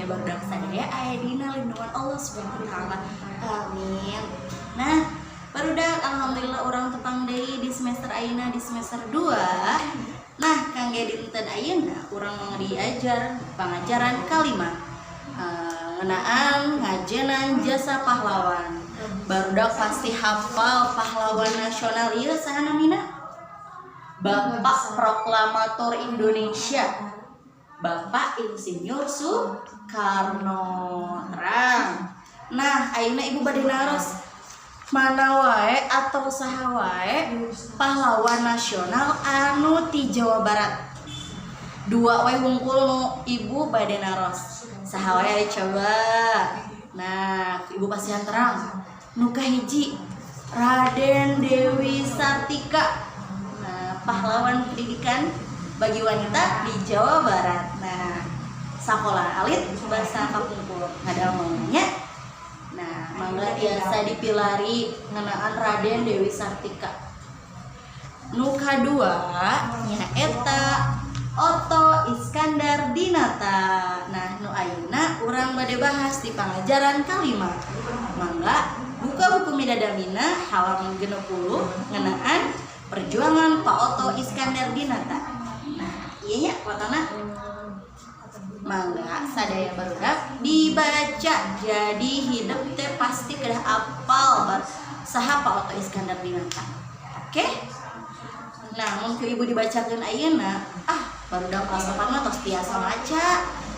barudak sadaya aya dina lindungan Allah Subhanahu wa Taala. Amin. Nah, barudak, alhamdulillah urang tepang deui di semester ayeuna, di semester 2. Nah, kangge dinten ayeuna urang diajar pangajaran kalima, ngeunaan ngajenan jasa pahlawan. Barudak pasti hafal pahlawan nasional ieu, saha namina? Bapak Proklamator Indonesia, Bapak Insinyur Soekarno. Terang. Nah, ayeuna Ibu bade naros, mana wae atau saha wae pahlawan nasional anu ti Jawa Barat? Dua wae hungkul nu Ibu bade naros. Saha wae coba? Nah, Ibu pasihan terang. Nu kahiji, Raden Dewi Sartika. Nah, pahlawan pendidikan bagi wanita di Jawa Barat. Nah, sekolah alit bahasa kapungkur ngadamel nya. Nah, mangga tiasa dipilari ngeunaan Raden Dewi Sartika. Nu kadua nyaeta Otto Iskandar Dinata. Nah, nu ayeuna urang bade bahas di pangajaran kalima. Mangga buka buku Midadamina halaman 60, ngeunaan perjuangan Pak Otto Iskandar Dinata. Nah, iya nya fotona. Mangga sadaya barudak dibaca, jadi hidup teh pasti kedah apal bar saha Pak Otto Iskandar Dinata. Oke? Nah, mungkin Ibu dibacakan ayeuna, ah, barudak kelas 4 mah tos tiasa maca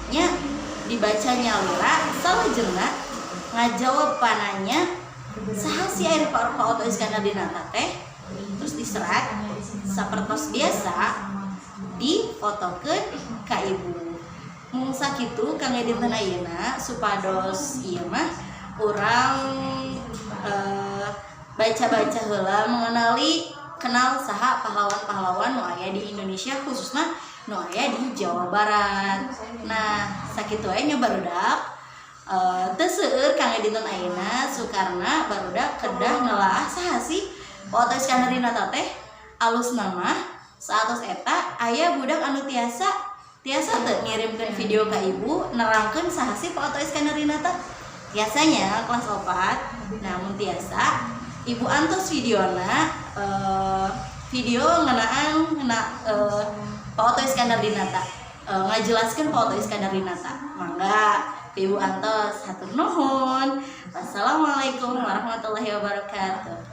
nya. Dibaca nyalira, salajengna ngajawab pananya, saha sih ari Pak Pak Otto Iskandar Dinata teh? Terus diserat sapertos biasa, difotokeun ka Ibu. Mung sakitu kangge dinten ayeuna, supados ieu mah urang baca-baca heula, mengenali, kenal saha pahlawan-pahlawan nu aya di Indonesia, khususnya nu aya di Jawa Barat. Nah, sakitu aya nya, barudak. Teu seueur kangge dinten ayeuna, sukarna barudak kedah nelaah saha sih Pak Otto Iskandar Dinata teh. Alusna mah saatos eta aya budak anu tiasa tiasa teu ngirimkeun video ka Ibu nerangkeun saha sih Pak Otto Iskandar Dinata? Biasanya kelas 4. Namun tiasa Ibu antos videona, video ngeunaan ngena Pak Otto Iskandar Dinata, ngajelaskeun Pak Otto Iskandar Dinata. Mangga Ibu antos. Hatur nuhun. Wassalamualaikum warahmatullahi wabarakatuh.